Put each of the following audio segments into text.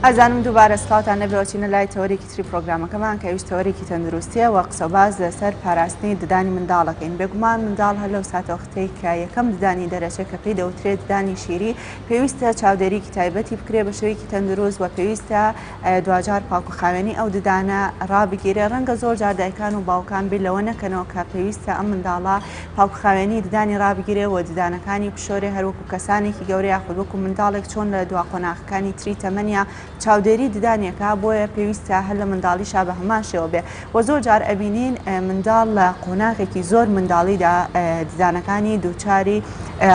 ئازیزانم دووبارە سڵاوتان لێبێ ئەچینە لای تەوەرێکی تری پرۆگرامەکەمان کە ئەویش تەوەرێکی تەندروستیە و قسەباس لەسەر پاراستنی ددانی منداڵەکەین بێگومان منداڵ هەر لەو ساتەوەختەی کە یەکەم ددانی دەرەچێت کە پێی دەوترێت ددانی شیری پێویستە چاودێریکی تایبەتی بکرێ بە شێوەیەکی تەندروست و پێویستە دواجار پاک و خاوێنی ئەو ددانە ڕابگیرێ ڕەنگە زۆر جار دایکان و باوکان بیر لەوە نەکەنەوە کە پێویستە ئەم منداڵە پاک و خاوێنی ددانی ڕابگیرێ و ددانەکانی بشۆرێ هەروەکو کەسانێکی گەورە یاخود وەکو منداڵێک چۆن لە دوا قۆناغەکانی تری تەمەنیا چاودێری ددانیەکە بۆیە پێویستە هەر لە منداڵیشا بە هەمان شێوە بێ وە زۆر جار ئەبینین منداڵ لە قۆناغێکی زۆر منداڵیدا ددانەکانی دووچاری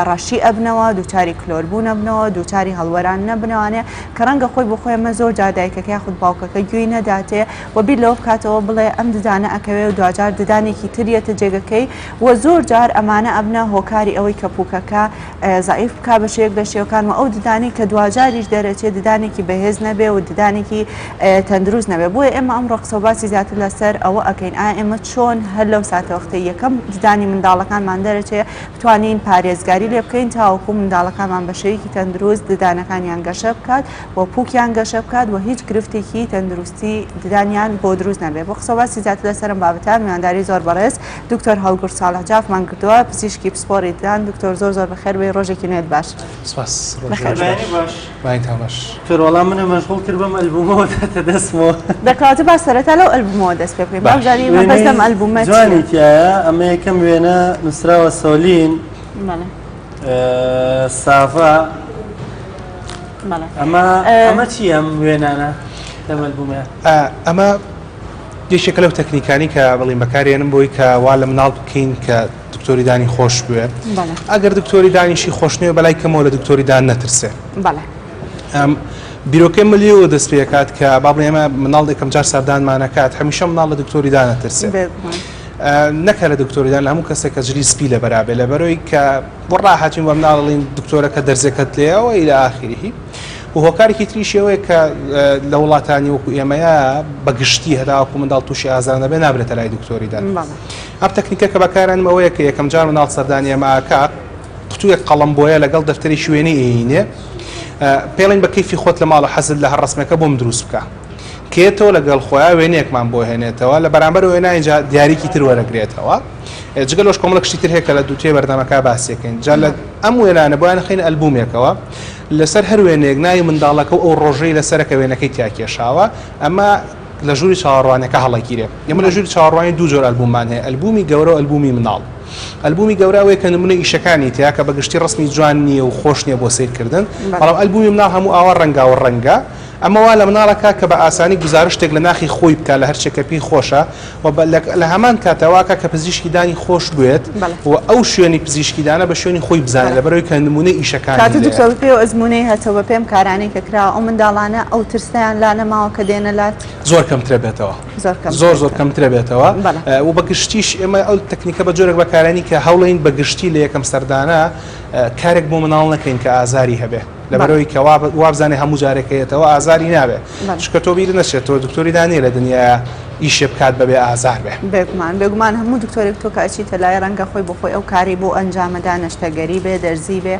ڕەشی ئەبنەوە دووچاری کلۆربوون ئەبنەوە دووچاری هەڵوەران نەبنەوانێ کە ڕەنگە خۆی بۆ خۆی ئەمە زۆر جار دایکەکە یاخود باوکەکە گوێی نەداتێ و بیر لەوە بکاتەوە بڵێ ئەم ددانە ئەکەوێ و دواجار ددانێکی تر یەتە جێگەکەی و زۆر جار ئەمانە ئەبنە هۆکاری ئەوەی کە پوکەکە زەعیف بکا بە شێوەیەک لە شێوەکان و ئەو ددانەی کە دواجاریش دەرەچێ ددانێکی بەهێز نەبێ و ددانێکی تەندروست نەبێ بۆیە ئێمە ئەمڕۆ قسە و باسی زیاتر لەسەر ئەوە ئەکەین ئایا ئێمە چۆن هەر لەو ساتەوەختەی یەکەم ددانی منداڵەکانمان دەرەچێ بتوانین پارێزگاری لێ بکەین تاوەکو منداڵەکانمان بە شێوەیەکی تەندروست ددانەکانیان گەشە بکات و پوکیان گەشە بکات و هیچ گرفتێکی تەندروستی ددانیان بۆ دروست نەبێ بۆ قسە و باسی زیاتر لەسەر ئەم بابەتە میوانداری زۆر بەڕێز دکتۆر هەڵگورد ساڵح جافمان کردووە پزیشکی پسپۆڕی ددان دکتۆر زۆر زۆر بەخێر بێی ڕۆژێکی نوێت باش. سپاس بەخێر بێی. بەیانی باش. بەیانتان باش. دکتۆر وەڵا منم مەشغوڵ کرد بەم ئەلبومەوە داتە دەستمەوە. دەکەواتە با سەرەتا لەو ئەلبومەوە دەست پێ بکەین با باش. بزانین مەبەست وێنەی لەم ئەلبومە چییە؟ جوانی تیایە ئەمە یەکەم وێنە نووسراوە سۆلین بەڵێ. ساڤا بەڵێ. ئەمە ئەمە چییە ئەم وێنانە لەم ئەلبومەیە؟ ئەمە یەکێکە لەو تەکنیکانی کە بڵین بەکارێنم بۆی کە وا لە مناڵ بکەین کە دکتۆری دانی خۆش بوێ ئەگەر دکتۆری دانیشی خۆش نوێ بەلای کەمەوە لە دکتۆری دان نەترسێ بیرۆکەی ملیەوە دەست پێکات کە با بڵێ ئێمە مناڵ یەکەم جار سەردانمانەکات هەمیشە مناڵ لە دکتۆری دان نەترسێ نەکە لە دکتۆری دان لە هەموو کەسێک کە جلی سپی لەبەرابێ لەبەرەوەی کە بۆ ڕاهاتین بە مناڵڵین دکتۆرەکە دەرزێکەت لێەوە إلى آخره و هۆکارێکی تریشی ئەوەیە کە لە وڵاتانی وەکو ئێمەیە بە گشتی هەتاوەکو منداڵ تووشی ئازار نەبێ نابرێتە لای دکتۆری دان. ئەم تەکنیکە کە بەکارانم ئەوەیە کە یەکەم جار منداڵ سەردانی ئێمە ئەکات قوتوویەک قەڵەم بۆیە لەگەڵ دەفتەرێکی وێنەی ئەیینێ پێڵین بە کەیفی خۆت لە ماڵە حەزت لە هەر ڕەسمێکە بۆم دروست بکە کێتەوە لەگەڵ خۆیان وێنەیەکمان بۆ هێنێتەوە لە بەرامبەر وێنە اینجا دیاریکی تر وەرەگرێتەوە جگە لەوەش کۆمەڵێک شتی تر هەیە کە لە دووتێ بەرنامەکە باسیەکەین جا لە ئەم وێنانە بۆیان خەینە ئەلبومێکەوە لەسەر هەر وێنەیەک ناوی منداڵەکە و ئەو ڕۆژەی لەسەرە کە وێنەکەی تیا کێشاوە، ئەمە لە ژووری چاوەڕوانیەکە هەڵەگیرێ. ئێمە لە ژووری چاوەڕوانی دوو جۆر ئەلبوممان هەیە، ئەلبومی گەورە و ئەلبومی منداڵ. ئەلبومی گەورە ئەوەیە کە نمونەی ئیشەکانی تیا کە بە گشتی ڕەسمی جوان نییە و خۆش نییە بۆ سەیرکردن، بەڵام ئەلبومی منداڵ هەموو ئاوا ڕەنگاو ڕەنگە. ئەمە وا لە مناڵ ئەکا کە بە ئاسانی گوزارشتێک لە ناخی خۆی بکا لە هەرچێک کە پێی خۆشە و لە هەمان کاتا وا ئەکا کە پزیشکی دانی خۆش بوێت و ئەو شوێنی پزیشکی دانە بە شوێنی خۆی بزانێت لەبەرئەوەی کە نموونەی ئیشەکانی کاتە لێیە. دکتۆر بەپێی ئەو ئەزموونەی هەتە و بەپێی ئەم کارانەی کە کراوە ئەو منداڵانە ئەو ترسەیان لا نەماوە کە دێنە لات؟ زۆر کەمترە بێتەوە. زۆر کەمترە زۆر زۆر کەمترە بێتەوە. بەڵێ. و بە گشتیش ئێمە ئەو تەکنیکە بە جۆرێک بەکارێنین کە هەوڵین بە گشتی لە یەکەم سەردانە کارێک بۆ مناڵ نەکەین کە ئازاری هەبێ. لەبەرئەوەی کە وابزانێ هەموو جارێک کە یەتەوە ئازاری نابێ چونکە تۆ بیرت نەچێت تۆ دکتۆری دا نیە لە دنیایا ئیشێ بکات بەبێ ئازار بێ. بێگومان بێگومان هەموو دکتۆرێک تۆ کە ئەچیتە لای ڕەنگە خۆی بۆ خۆی ئەو کارەی بۆ ئەنجامەدا نەشتەرگەری بێ دەرزی بێ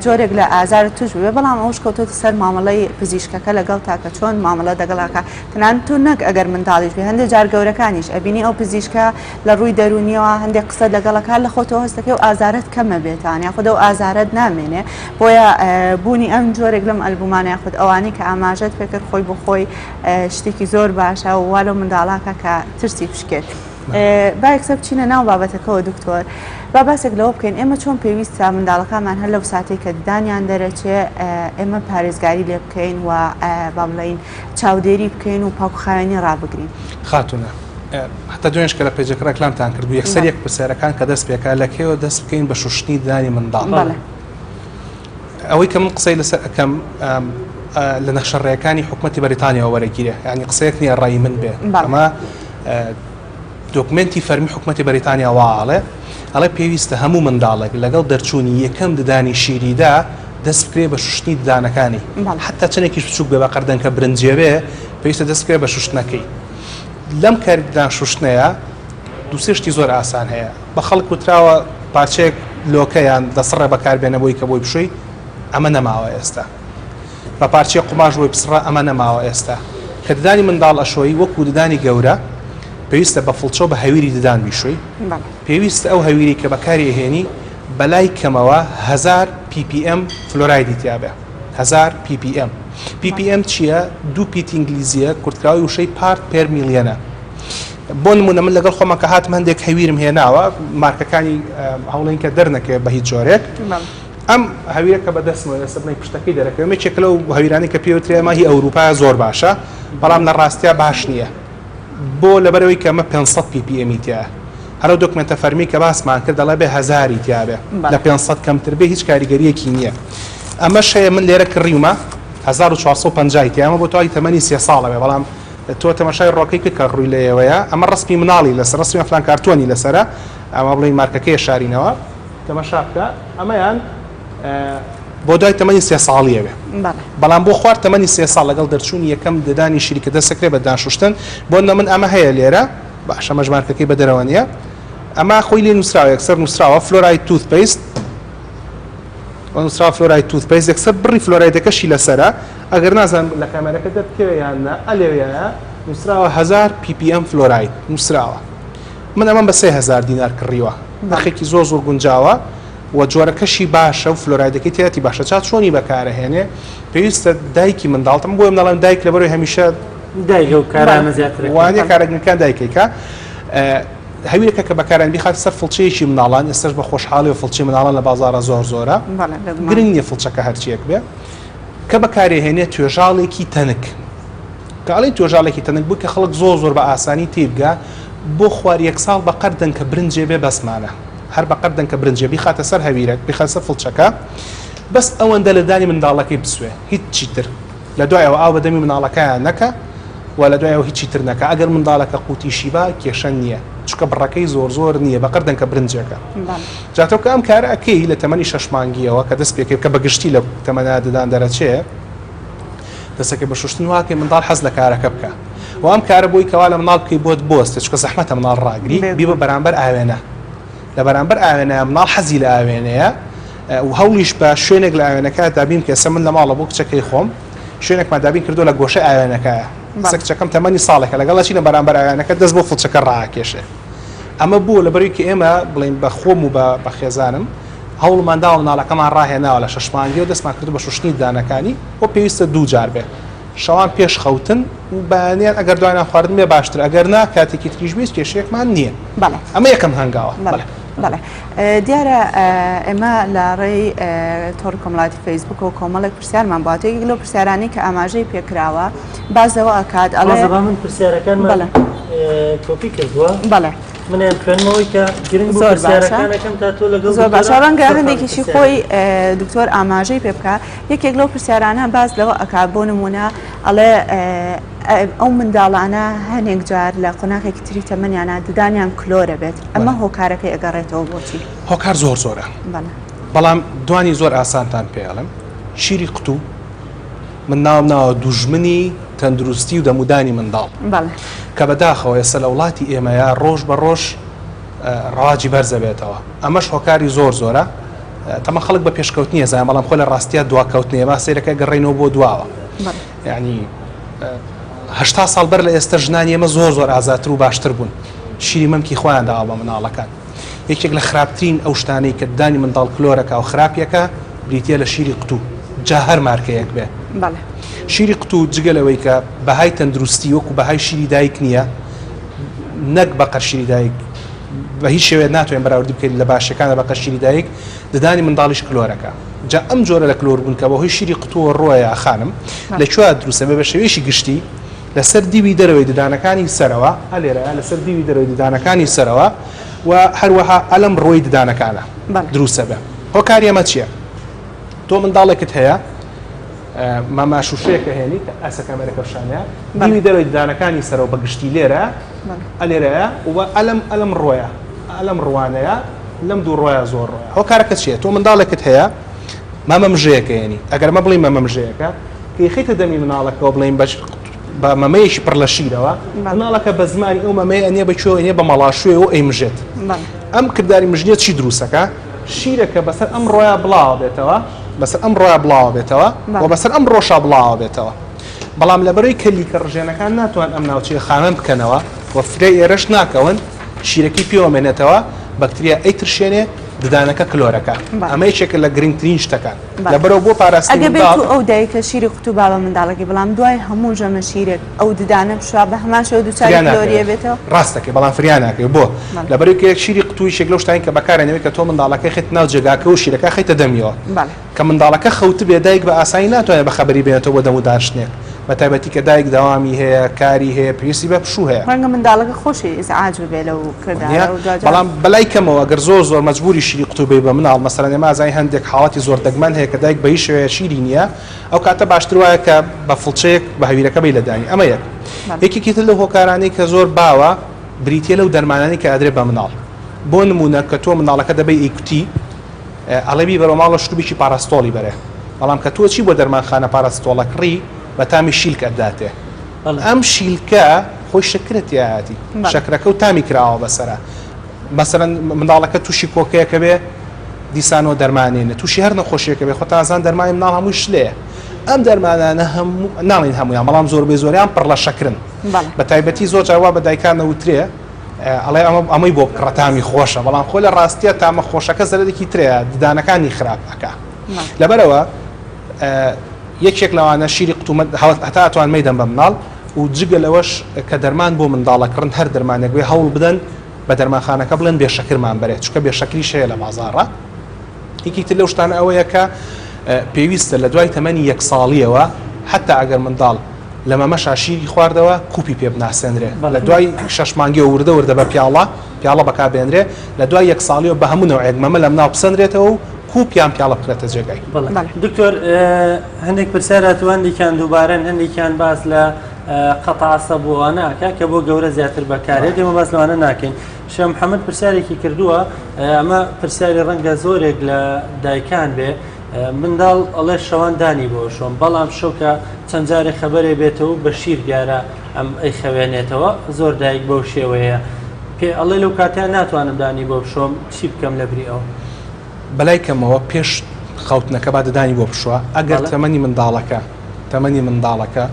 جۆرێک لە ئازارت توش ببێ بەڵام ئەوش کەوتۆتە سەر مامەڵەی پزیشکەکە لەگەڵ تا کە چۆن مامەڵە دەگەڵ ئەکا تەنانەت تۆ نەک ئەگەر منداڵیش بێ هەندێ جار گەورەکانیش ئەبینی ئەو پزیشکە لە ڕووی دەروونیەوە هەندێک قسەت لەگەڵ ئەکات لە خۆتەوە هەست دەکەی ئەو ئازارەت کەمە بێتان یاخود ئەو ئازارەت نامێنێ بۆیە بوونی ئەم جۆرێک لەم ئەلبومانە یاخود ئەوانەی کە ئاماژەت پێکرد خۆی بۆ خۆی شتێکی زۆر باشە و وا لەو منداڵاکە کە ترسی بشکێت. با یەکسەر بچینە ناو بابەتەکەوە دکتۆر با باسێک لەوە بکەین ئێمە چۆن پێویستە منداڵەکانمان هەر لەو ساتەی کە ددانیان دەرەچێ ئێمە پارێزگاری لێ بکەین و با بڵێین چاودێری بکەین و پاکوخاوێنی ڕابگرین. خاتوونە هەتا دوێنێش کە لە پەیجەکە ڕێکلامتان کردبوو یەکسەر یەک پرسیارەکان کە دەست پێکا لە کەیەوە دەست بکەین بە شوشتنی ددانی منداڵ؟ ئەوەی کە من قسەی لەسەر ئەکەم لە نەخشە ڕێیەکانی حکومەتی بەریتانیاوە وەرەگیرێ یانی قسەیەک نییە ڕای من بێ ئەمە دۆکمێنتی فەرمی حکومەتی بەریتانیا وا ئەڵێ ئەڵێ پێویستە هەموو منداڵێک لەگەڵ دەرچوونی یەکەم ددانی شیریدا دەست بکرێ بە شوشتنی ددانەکانی حتا چەندێکیش بچووک بێ بە قەردەنکە برنجێ بێ پێویستە دەست بکرێ بە شوشتنەکەی لەم کاری ددان شوشتنەیە دووسێ شتی زۆر ئاسان هەیە بە خەڵک وتراوە پارچەیەک لۆکە یان دەسڕێ بەکاربێنە بۆی کە بۆی بشۆی ئەمە نەماوە ئێستا. بە پارچەی قوماش بۆی پسڕە ئەمە نەماوە ئێستا کە ددانی منداڵ ئەشۆی وەکو ددانی گەورە پێویستە بە فڵچە و بە هەویری ددان بیشۆی پێویستە ئەو هەویرەی کە بەکاری ئەهێنی بەلای کەمەوە 1000 ppm فلۆرایدی تیابێ 1000 ppm ppm چییە؟ دوو پیتی ئینگلیزیە کورتکراوەی وشەی part per million ە بۆ نمونە من لەگەڵ خۆمە کە هاتم هەندێک هەویرم هێناوە مارکەکانی هەوڵین کە دەرنەکەوێت بە هیچ جۆرێک ئەم هەویرە کە بەدەستمەوە ئێستا بڵێن پشتەکەی دەرەکەوێت یەکێک لەو هەویرانەی کە پێوترێ ئەمە هی ئەوروپایە زۆر باشە بەڵام لە ڕاستیا باش نییە بۆ لەبەرەوەی کە ئەمە 500 ppm ی تیایە هەرو دۆکمێنتە فەرمی کە باسمان کرد دەڵێ بێ هەزاری تیاابێ لە 500 کەمتر بێ هیچ کاریگەریەکی نییە ئەمەش هەیە من لێرە کڕیومە 1450 تیا ئەمە بۆ تەواوی تەمەنی سێ ساڵە بێ بەڵام تۆ تەماشای ڕۆکەی کرد کە ڕووی لە ئێوەیە ئەمە ڕسمی مناڵی لەسەر ڕسمی فلان کارتۆنی لەسەرە ئەمە بڵێین مارکەکەی شارینەوە تەماشا بکە ئەمەیان بۆ دوای تەمەنی سێ ساڵیە بێ بەڵام بۆ خوار تەمەنی سێ ساڵ لەگەڵ دەرچوونی یەکەم ددانی شیری کە دەستەکرێ بە ددان شوشتن بۆ نە من ئەمە هەیە لێرە باشە مەش مارکەکەی بە دەرەوە نییە ئەمە خۆی لێ نووسراوە یەکسەر نووسراوە fluoride toothpaste نووسراوە fluoride toothpaste یەکسەر بڕی فلۆرایدەکەشی لەسەرە ئەگەر نازانم لە کامێرەکە دەربکەوێ یان نا ئەلێویایە نووسراوە 1000 ppm فلۆراید نووسراوە من ئەمەم بە 3000 دینار کڕیوە نرخێکی زۆر زۆر گونجاوە و جۆرەکەشی باشە و فلۆرایدەکەی تیاتی باشە چا چۆنی بەکارەهێنێ پێویستە دایکی منداڵتم بۆیە مناڵم دایک لەبەرەوەی هەمیشە دایکە و کارانە زیاتر وانە کارەکان دایکێکە هەویرەکە کە بەکاران بیخات سەر فڵچەیەکی مناڵان ئێستاش بە خۆشحاڵی و فڵچەی مناڵان لە بازاڕە زۆر زۆرە گرنگ نییە فڵچەکە هەرچیەک بێ کە بەکارێهێنێ توێژاڵێکی تەنک کە ئەڵێن توێژاڵێکی تەنک بوو کە خەڵک زۆر زۆر بە ئاسانی تێبگا بۆ خوار یەک ساڵ بە قەر دەنکە برنجێ بێ بەسمانە هەر بە قەر دەنکە برنجێ بیخاتە سەر هەویرەک بیخاتە سەر فڵچەکە بەس ئەوەندە لە دانی منداڵەکەی بسوێ هیچی تر لە دوای ئەوە ئاو بە دەمی منداڵەکەیان نەکە و لە دوای ئەوە هیچی تر نەکە ئەگەر منداڵەکە قوتیشی با کێشە نییە چونکە بڕەکەی زۆر زۆر نییە بە قەر دەنکە برنجێکە جا تۆ کە ئەم کارە ئەکەی لە تەمەنی شەش مانگیەوە کە دەست پێکەی کە بە گشتی لە تەمەنا ددان دەرەچێ دەسەکەی بە شوشتن واکەی منداڵ حەز لە کارەکە بکە و ئەم کارە بۆی کەوا لە منداڵ بکەی بۆت بۆستێ چونکە زەحمەتە منداڵ ڕاگری بیبە بەرامبەر ئاوێنە لە بەرامبەر ئاوێنە منداڵ حەزی لە ئاوێنەیە و هەوڵیش بە شوێنێک لە ئاوێنەکە دابین کە ئێستا من لە ماڵە بۆ کچەکەی خۆم شوێنێکمان دابین کردو لە گۆشەی ئاوێنەکەیە ئێستا کچەکەم تەمەنی ساڵێکە لەگەڵ ئەچینە بەرامبەر ئاوێنەکە دەست بۆ فڵچەکە ڕاکێشێ ئەمە بووە لەبەرەوەی کە ئێمە بڵێین بە خۆم و بە خێزانم هەوڵمان داوە منداڵەکەمان ڕاهێناوە لە شەش مانگیەوە دەستمان کردو بە شوشتنی ددانەکانی و پێویستە دوو جار بێ شەوان پێش خەوتن و بەیانیان ئەگەر دوای نان خواردن بێ باشتر ئەگەر نا کاتێکی تریش بێ هیچ کێشەیەکمان نییە بەڵێ ئەمە یەکەم هەنگاوە بەڵێ بەڵێ دیارە ئێمە لە ڕێی تۆڕی کۆمەڵاتی فەیسبوک و کۆمەڵێک پرسیارمان بۆ هاتووە یەکێک لەو پرسیارانەی کە ئاماژەی پێکراوە باس لەوە ئەکات ئەڵێ ڕازە با من پرسیارەکانمان بەڵێ. کۆپی کردووە بەڵێ منیان خوێنمەوەی کە گرنگ بوو زۆر باشە. پرسیارەکانەکەم تا تۆ لەگەڵ زۆر باشە دکتۆرا ڕەنگە سەرقاڵی هەندێکیشی پرسیارەکەی. خۆی دکتۆر ئاماژەی پێ بکا یەکێک لەو پرسیارانە باس لەوە ئەکا بۆ نمونە ئەڵێ ئەو منداڵانە هەنێک جار لە قۆناغێکی تری تەمەنیانە ددانیان کلۆرە بێت ئەمە هۆکارەکەی ئەگەڕێتەوە بۆچی؟ هۆکار زۆر زۆرە بەڵێ. بەڵام دوانی زۆر ئاسانتان پێ ئەڵێم شیری قوتوو من ناوم ناوە دوژمنی تەندروستی و دەمودانی منداڵ بەڵێ. کە بەداخەوە ئێستا لە وڵاتی ئێمەیا ڕۆژ بە ڕۆژ ڕەواجی بەرزەبێتەوە ئەمەش هۆکاری زۆر زۆرە تەمە خەڵک بە پێشکەوتنی ئەزانێ بەڵام خۆ لە ڕاستیا دواکەوتنەیە با سەیرەکە گەڕێینەوە بۆ دواوە یعنی 80 ساڵ بەر لە ئێستا ژنانی ئێمە زۆر زۆر ئازاتر و باشتر بوون شیری مەمکی خۆیان داوە بە مناڵەکان یەکێک لە خراپترین ئەو شتانەی کە ددانی منداڵ کلۆرەکە و خراپیەکە بریتە لە شیری قوتوو جا هەر مارکەیەک بێ شیری قوتوو جگە لەوەی کە بەهای تەندروستی وەکو بەهای شیری دایک نییە نەک بەقەر شیری دایک بە هیچ شێوەیەک ناتوانین بەراوردی بکەین لە باشیەکانە بەقەر شیری دایک ددانی منداڵیش کلۆرەکە جا ئەم جۆرە لە کلۆر بوون کە بەهۆی شیری قوتووە ڕۆیە خانم لە کوێ دروستە بێ بە شێوەیەکی گشتی لەسەر دیوی دەرەوەی ددانەکانی سەرەوە ئەلێرە لەسەر دیوی دەرەوەی ددانەکانی سەرەوە و هەروەها ئەلم ڕۆی ددانەکانە دروستە بێ هۆکاری ئەمە چییە تۆ منداڵێکت هەیە ماما شوشەیەکە هێنی کە ئاسە کامێرەکە شانەیە دیوی دەرەوەی ددانەکانی سەرەوە بە گشتی لێرە ئەلێرەیە و ئەلم ئەلم ڕۆیە ئەلم ڕوانەیە لەم دوو ڕۆیە زۆر ڕۆیە هۆکارەکە چییە تۆ منداڵێکت هەیە مامە مژەیەکە هێنی ئەگەر مە بڵێ مەمە مژەیەکە کەیخیتە دەمی مناڵەکەەوە بڵێن بەش بە مەمەیەکی پڕ لە شیرەوە مناڵەکە بە زمانی ئەو مەمەیە ئەنێ بە کوێ ئەنێ بە مەڵاشوێ و ئەیمژێت ئەم کرداری مژنیە چی دروستەکە شیرەکە بەسەر ئەم ڕۆیە بڵاوە بێتەوە. بەسەر ئەم ڕۆیا بڵاوە بێتەوە و بەسەر ئەم ڕۆشا بڵاوە بێتەوە. بەڵام لەبەرەی کە لیکە ڕژێنەکان ناتوان ئەم ناوچەیە خاوێن بکەنەوە و فرەی ئێرەش ناکەون، شیرەکەی پێوە مێنێتەوە، بەکتریا ئەیترشێنێ، ددانەکە کلۆرەکە. ئەمە یەکێکە لە گرنگترین شتەکان. لەبەرەوە بۆ پاراستنی ئەگەر بێت و ئەو دایکە شیری قوتوو با بە منداڵەکەی بەڵام دوای هەموو ژەمە شیرێک ئەو ددانە بشوا بە هەمان شێوە دووچاری کلۆری ئەبێتەوە؟ ڕاست دەکەی بەڵام فریا ناکەوێت بۆ؟ لەبەرئەوەی کە شیری قوتوو یەکێک لەو شتانەی کە بەکارئەنێ کە تۆ منداڵەکەی خەیتە ناو جێگاکە و شیرەکە خەیتە دەمیەوە کە منداڵەکە خەوتبێ دایک بە ئاسانی ناتوانێت بە خەبەری بێنێتەوە بۆ دەم و دانشتنێک بە تایبەتی کە دایک دەوامی هەیە کاری هەیە پێویستی بە پشوو هەیە. ڕەنگە منداڵەکە خۆشی ئیزعاج ببێ لەو کردارە و دواجار. بەڵام بەلای کەمەوە گەر زۆر زۆر مەجبوری شیری قوتوو بەی بە مناڵ مەسەلەن ئێمە ئەزانین هەندێک حاڵەتی زۆر دەگمەن هەیە کە دایک بە هیچ شێوەیە شیری نییە ئەو کاتە باشتر وایە کە بە فڵچەیەک بە هەویرەکە بەی لە دانی ئەمە یەک یەکێکی تر لەو هۆکارانەی کە زۆر باوە بریتیە لەو دەرمانانەی کە ئەدرێ بە مناڵ بۆ نمونە کە تۆ مناڵەکە دەبەی ئەیکوتی ئەڵێ بیبەرەوە ماڵە شروبێکی پاراستۆڵی بەرێ بەڵام کە تۆ چی بۆ دەرمانخانە پاراستۆڵە کڕی بە تامی شیلک ئەتداتێ ئەم شیلکە خۆی شەکرە تیایەتی شەکرەکە و تامی کراوە بەسەرە مەسەرەن منداڵەکە تووشی کۆکەیەکە بێ دیسانەوە دەرمانێنێ تووشی هەر نەخۆشیەکە بێ خۆتازان دەرمانی مناڵ هەمووی شلەیە ئەم دەرمانانە هەموو ناڵین هەمویان بەڵام زۆربەی زۆریان پڕ لە شەکرن بە تایبەتی زۆر جار وا بە دایکان نەوترێ ئەڵێ ئەمە ئەمەی بۆ بکڕە تامی خۆشە بەڵام خۆ لە ڕاستیە تامە خۆشەکە زەرەرێکی ترەیە ددانەکانی خراپ ئەکا لەبەرەوە یەکێک لەوانە شیری قوتومە هەتا ئەتوان مەیدەن بە مناڵ و جگە لەوەش کە دەرمان بۆ منداڵە کڕن هەر دەرمانێک بێ هەوڵ بدەن بە دەرمانخانەکە بڵێن بێ شەکرمان بەرێ چونکە بێ شەکریش هەیە لە بازاڕە یەکێک تر لەو شتانە ئەوەیە کە پێویستە لە دوای تەمەنی یەک ساڵیەوە حتا ئەگەر منداڵ لە مەمەشا شیری خواردەوە کوپی پێ بناسێنرێ لە دوای شەش مانگیەوە وردە وردە بە پیاڵە پیاڵە بەکار بێنرێ لە دوای یەک ساڵیەوە بە هەموو نەوعێک مەمە لە مناڵ بسەنرێتەوە و کوپ یان پیاڵە بخرێتە جێگای. بەڵێ دکتۆر هەندێک پرسیار هاتووە هەندێکیان دووبارەن هەندێکیان باس لە قەتع عەسەب و ئەوانە ئەکا کە بۆ گەورە زیاتر بەکارێت ئێمە باس لەوانە ناکەین شێخ محەممەد پرسیارێکی کردووە ئەمە پرسیاری ڕەنگە زۆرێک لە دایکان بێ منداڵ ئەڵێ شەوان دانی بۆ شۆم بەڵام شەو کە چەند جارێ خەبەرێ بێتەوە بە شیر دیارە ئەم ئەیخەوێنێتەوە زۆر دایک بەو شێوەیە پێ ئەڵێ لەو کاتە ناتوانم دانی بۆ بشۆم چی بکەم لە بری ئەو؟ بەلای کەمەوە پێش خەوتنەکە با ددانی بۆ بشوە ئەگەر تەمەنی منداڵەکە تەمەنی منداڵەکە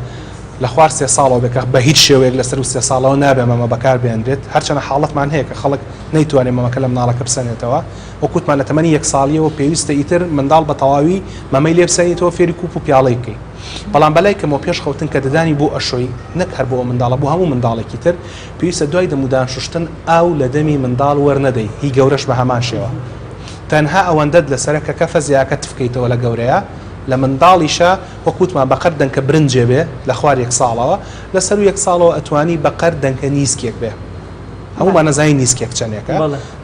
لە خوار سێ ساڵەوە بێ کە بە هیچ شێوەیەک لە سەروو سێ ساڵەوە نابێ مەمە بەکار بێنرێت هەرچەنە حاڵەتمان هەیە کە خەڵک نەیتوانێ مەمەکە لە مناڵەکە بسەنێتەوە وەک وتمان لە تەمەنی یەک ساڵیەوە پێویستە ئیتر منداڵ بە تەواوی مەمەی لێ بسەنیتەوە فێری کوپ و پیاڵەی بکەی بەڵام بەلای کەمەوە پێش خەوتن کە ددانی بۆ ئەشۆی نەک هەر بۆ ئەو منداڵە بۆ هەموو منداڵێکی تر پێویستە دوای دەمودان شوشتن ئاو لە دەمی منداڵ وەرنەدەی هی گەورەش بە هەمان شێوە تەنها ئەوەندەت لەسەرە کە کەفە زیاکە تف کەیتەوە لە گەورەیە لە منداڵیشا وەک وتمان بەقەر دەنکە برنجێ بێ لە خوار یەک ساڵەوە لە سەرو یەک ساڵەوە ئەتوانی بەقەر دەنکە نیسکێک بێ هەموومان ئەزانین نیسکێک چەنێکە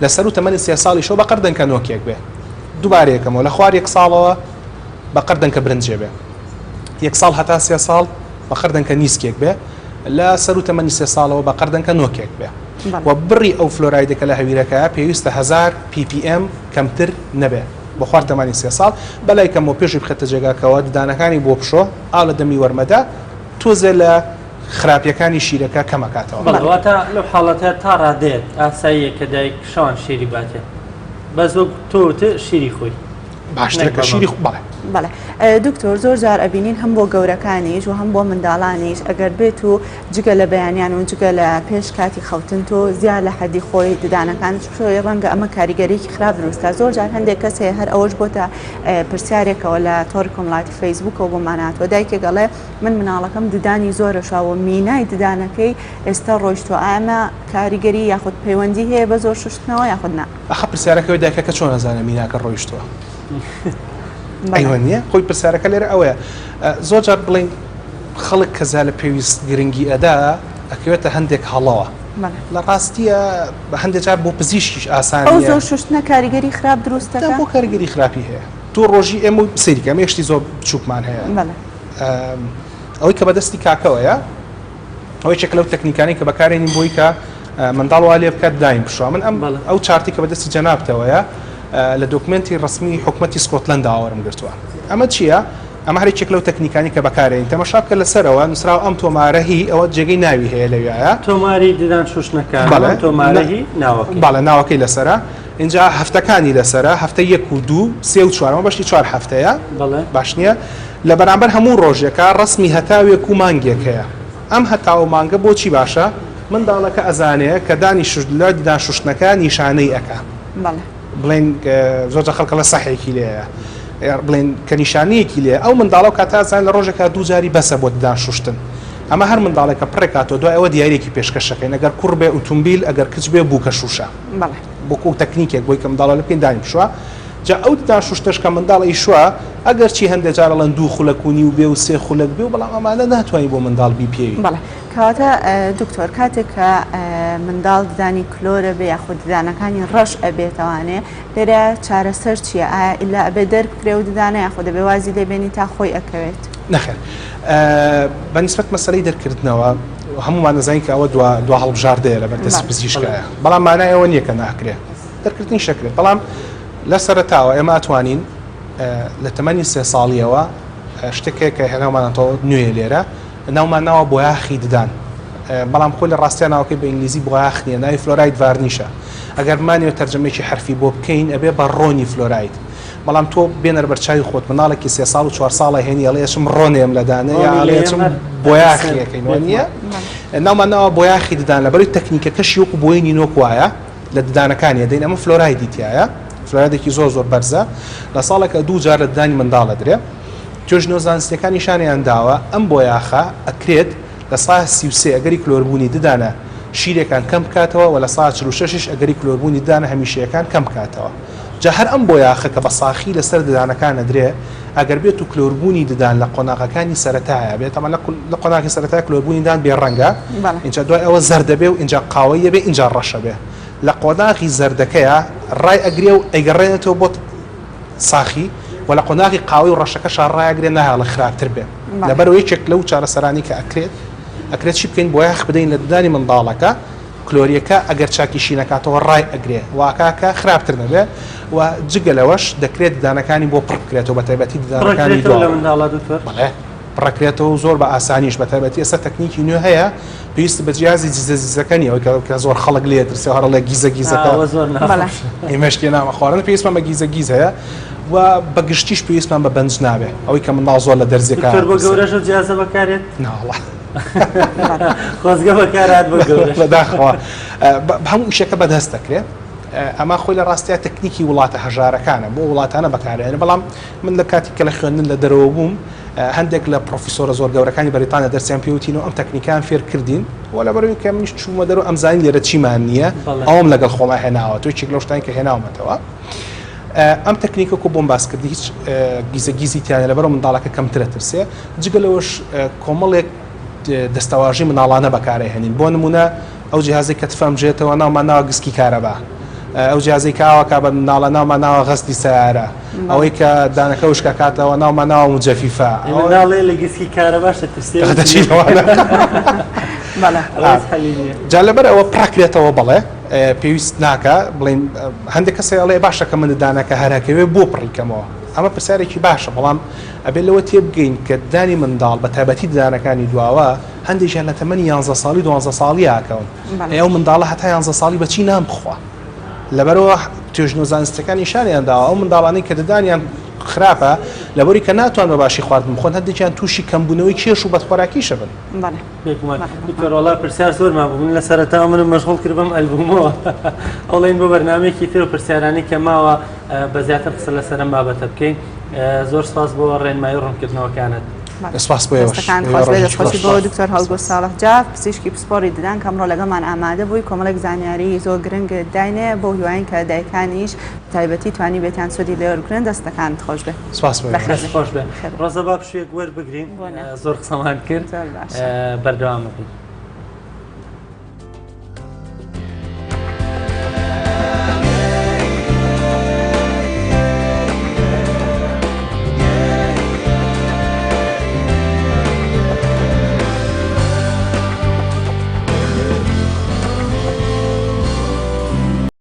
لە سەرو تەمەنی سێ ساڵیشەوە بەقەر دەنکە نۆکێک بێ دووبارە یەکەمەوە لە خوار یەک ساڵەوە بەقەر دەنکە برنجێ بێ یەک ساڵ هەتا سێ ساڵ بەقەر دەنکە نیسکێک بێ لە سەرو تەمەنی سێ ساڵەوە بەقەر دەنکە نۆکێک بێ و بڕی ئەو فلۆرایدە کە لە هەویرەکەیە پێویستە 1000 ppm کەمتر نەبێ بۆ خوار تەمەنی سێ ساڵ بەلای کەمەوە پێشی بخێتە جێگاکەوە ددانەکانی بۆ بشۆ ئاو لە دەمی وەرمەدە تۆزێ لە خراپیەکانی شیرەکە کەمەکاتەوە. بەڵێ واتە لەو حاڵەتە تا ڕادەیەک ئاساییە کە دایک شەوان شیری باتێ بەس وەک تۆ وتت شیری خۆی باشترە کە شیری خۆ بەڵێ. بەڵێ دکتۆر زۆر جار ئەبینین هەم بۆ گەورەکانیش و هەم بۆ منداڵانیش ئەگەر بێت و جگە لە بەیانیان و جگە لە پێش کاتی خەوتن تۆ زیاد لە حەدی خۆی ددانەکانت بشۆی ڕەنگە ئەمە کاریگەریی خراپ دروست کات زۆر جار هەندێک کەس هەیە هەر ئەوەش بۆتە پرسیارێکەوە لە تۆڕی کۆمەڵایەتی فەیسبووکەوە بۆمان هاتووە دایکێک ئەڵێ من مناڵەکەم ددانی زۆر شاوە مینای ددانەکەی ئێستا ڕۆیشتووە ئایا ئەمە کاریگەری یاخود پەیوەندی هەیە بە زۆر شوشتنەوە یاخود نا؟ ئەخە پرسیارەکە ئەوەیە دایکەکە چۆن ئەزانێ میناکە ڕۆیشتووە؟ ئەیوە نییە؟ خۆی پرسیارەکە لێرە ئەوەیە زۆر جار بڵین خەڵک کە زا لە پێویست گرنگی ئەدا ئەکەوێتە هەندێک هەڵەوە لە ڕاستیە هەندێک جار بۆ پزیشکیش ئاسان ئەو زۆر شوشتنە کاریگەری خراپ دروست دەکات بۆ کاریگەری خراپی هەیە تۆ ڕۆژی ئێمە سەیری کە ئەمە شتی زۆر بچووکمان هەیە ئەوەی کە بەدەستی کاکەوەیە ئەو یەکێکە لەو تەکنیکانەی کە بەکارێنین بۆی کە منداڵ وا لێ بکات دایم بشوا من ئەم ئەو chart ی کە بەدەستی جەنابتەوەیە لە document ی ڕسمی حکومەتی سکۆتلەندا وەرم گرتووە ئەمە چییە؟ ئەمە هەر یەکێک لەو تەکنیکانی کە بەکارێنین تەمەشا بکە لەسەرەوە نووسراوە ئەم تۆمارە هی ئەوە جێگەی ناوی هەیە لەویایە تۆماری ددان شوشتنەکان بەڵێ تۆمارە هی ناوەکەی بەڵێ ناوەکەی لەسەرە. ئینجا هەفتەکانی لەسەرە هەفتە یەک و دوو سێ و چوار ئەمە بەشی چوار هەفتەیە باش نییە لە بەرامبەر هەموو ڕۆژێکا ڕەسمی هەتاوێک و مانگێک هەیە ئەم هەتاو و مانگە بۆچی باشە منداڵەکە ئەزانێ کە دانی شوشت لە ددان شوشتنەکە نیشانەی ئەکا بڵێن زۆر جار خەڵک ئەڵێ سەحێکی لێیە بڵێن کە نیشانەیەکی لێ ئەو منداڵە و کاتە ئەزانێ لە ڕۆژێکا دوو جاری بەسە بۆ ددان شوشتن ئەمە هەر منداڵێکە پڕێکاتەوە دوای ئەوە دیاریەکی پێشکەشەکەین ئەگەر کوڕ بێ ئوتومبیل ئەگەر کچ بێ بووکە شوشە وەکو تەکنیکێک بۆی کە منداڵە لە بکەین دانی بشوە جا ئەو ددان شوشتەش کە منداڵ ئەیشوە ئەگەر چی هەندێ جار ئەڵێن دوو خولەک و نیو بێ و سێ خولەک بێ و بەڵام ئەمانە ناتوانانی بۆ منداڵ بیپێوی. بەڵێ کەواتە دکتۆر کاتێک کە منداڵ ددانی کلۆرە بێ یاخود ددانەکانی ڕەش ئەبێتەوانێ لێرە چارەسەر چییە؟ ئایا ئیلا ئەبێ دەربکرێ و ددانە یاخود دەبێ وازی لێ بێنی تا خۆی ئەکەوێت؟ نەخێر بە نیسبەت مەسەلەی دەرکردنەوە هەموومان دەزانین کە ئەوە دوا دوا هەڵبژاردەیە لەبەر دەست پزیشکایە بەڵام مانای ئەوە نییە کە ناکرێ دەرکردنیش دەکرێت بەڵام لە سەرەتاوە ئێمە ئەتوانین لە تەمەنی سێ ساڵیەوە شتێک هەیە کە هێناومانەتەوە نوێ لێرە ناومان ناوە بۆیاخی ددان بەڵام خۆی لە ڕاستیا ناوەکەی بە ئینگلیزی بۆیاخ نییە ناوی fluoride varnish ە ئەگەر بمانەوێت تەرجەمەیەکی حەرفی بۆ بکەین ئەبێ بە ڕۆنی فلۆراید بەڵام تۆ بێنەر بەرچاوی خۆت مناڵێکی سێ ساڵ و چوار ساڵە هێنی ئەڵێ ئەچم ڕۆنێم لە دانە یا ئەڵێ ئەچم بۆیاخیەکەین وە نییە ناومان ناوە بۆیاخی ددان لەبەروی تەکنیکەکەشی وەکو بۆینی نۆک وایە لە ددانەکانی ئەدەین ئەمە فلۆرایدی تایە فلۆرایدێکی زۆر زۆر بەرزە لە ساڵێکە دوو جار لە ددانی منداڵ ئەدرێ توێژینەوە زانستیەکان نیشانیان داوە ئەم بۆیاخە ئەکرێت 33% ئەگەری کلۆربوونی ددانە شیرێکان کەم بکاتەوە و 46% یش ئەگەری کلۆربوونی ددانە هەمیشەیەکان کەم بکاتەوە جا هەر ئەم بۆیاخە کە بە ساخی لەسەر ددانەکان ئەدرێ ئەگەر بێت و کلۆربوونی ددان لە قۆناغەکانی سەرەتایە بێت تەمان لە قۆناغی سەرەتای کلۆربوونی دان بێ ڕەنگە ئینجا دوای ئەوە زەردە بێ و ئینجا قاوەیە بێ ئینجا ڕەشە بێ لە قۆناغی زەردەکەیە ڕای ئەگرێ و ئەیگەڕێنێتەوە بۆ ساخی و لە قۆناغی قاوەی و ڕەشەکەشا ڕایەگرێ ناهێڵێ خراپتر بێ لەبەرئەوە یەکێک لەو چارەسەرانەی کە ئەکرێت ئەکرێت چی بکەین بۆیاخ بدەین لە ددانی منداڵەکە کلۆریەکە ئەگەر چاکیشی نەکاتەوە ڕای ئەگرێ واکا کە خراپتر نەبێ و جگە لەوەش دەکرێت ددانەکانی بۆ پڕ بکرێتەوە بە تایبەتی ددانەکانی پڕکرێتەوە لە منداڵا دکتۆر؟ بەڵێ پڕەکرێتەوە و زۆر بە ئاسانیش بە تایبەتی ئێستا تەکنیکی نوێ هەیە پێویست بە جیازی جیزە جیزەکە نییە ئەوەی کە کە زۆر خەڵک لێ ترسێ و هەر ئەڵێ گیزە گیزەکە ئەوە زۆر ناخۆشە. ئێمەش لێ نامە خواردن پێویستمان بە گیزە گیز هەیە و بە گشتیش پێویستمان بە بەنج نابێ ئەوەی کە منداڵ زۆر لە دەرزیەکە دکتۆر بۆ گەورەش ئەو جیازە بەکارێت؟ ناوەڵا خۆزگە بەکارهات بۆ گەورەش. بەداخەوە هەموو ئیشەکە بەدەست دەکرێت ئەمە خۆی لە ڕاستیا تەکنیکی وڵاتە هەژارەکانە بۆ وڵاتانە بەکارێنە بەڵام من لە کاتی کە لە خوێندن لە دەرەوە بووم هەندێک لە پرۆفیسۆرە زۆر گەورەکانی بەریتانیا دەرسیان پێوتین و ئەم تەکنیکان فێر کردین و لەبەرەوەی کە منیش چوومە دەرەوە ئەمزانی لێرە چیمان نییە ئەوم لەگەڵ خۆما هێناوە تۆ یەکێک لەو شتانی کە هێناومەتەوە ئەم تەکنیکە کو بۆم باس کردی هیچ گیزە گیزی تیانە لەبەرەوە منداڵەکە کەمترە ترسێ جگە لەوەش کۆمەڵێک دەستەواژەی منداڵانە بەکارئەهێنین بۆ نمونە ئەو جیهازەی کە تفەم ژێتەوە ناومان ناوە گسکی کارەبا ئەو جیازەی کە ئاوەکە بە منداڵە ناومان ناوە غەسلی سەیارە ئەوەی کە دانەکە وشکەکاتەوە ناومان ناوە مجەفیفە منداڵێ لە گسکی کارەباش دەترسێ جا لەبەر ئەوە پڕکرێتەوە بەڵێ پێویست ناکە بڵین هەندێک کەسێ ئەڵێ باشە کە من دانەکە هەرەکەوێ بۆ پڕیکەمەوە ئەمە پرسیارێکی باشە بەڵام ئەبێت لەوە تێبگەین کە ددانی منداڵ بە تایبەتی ددانەکانی دواوە هەندێکیان لە تەمەنی یانزە ساڵی دوانزە ساڵی ئاکەون ئەی ئەو منداڵە هەتا یانزە ساڵی بەچی نان بخوا لەبەرەوە توێژینەوە زانستیەکان نیشانیان داوە ئەو منداڵانەی کە ددانیان خراپە لەبەری کە ناتوان بە باشی خواردن بخۆن هەندێکیان تووشی کەمبوونەوەی کێش و بەدخۆراکیشە بن. بەڵێ. بێگومان دکتۆر وەڵا پرسیار زۆرمان بوو من لە سەرەتاوە منم مەشغوڵ کرد بەم ئەلبومەوە ئەوڵێن بۆ بەرنامەیەکی تر و پرسیارانی کە ماوە بە زیاتر قسە لەسەر ئەم بابەتە بکەین زۆر سپاس بۆ ڕێنمایی و ڕوونکردنەوەکانت. سپاس بۆ ئێوەش. دەستەکانت خۆش بێت. دەستخۆشی بۆ دکتۆر هەڵگورد ساڵح جاف پزیشکی پسپۆڕی ددان کە ئەمڕۆ لەگەڵمان ئامادە بووی کۆمەڵێک زانیاری زۆر گرنگت داینێ بەو هیواین کە دایکانیش تایبەتی توانیبێتیان سوودی لێ وەربگرن دەستەکانت خۆش بێت. سپاس بۆ ئێوەش. دەست خۆش بێت. ڕۆزە با پشوویەک وەربگرین زۆر قسەمان کرد بەردەوام بین.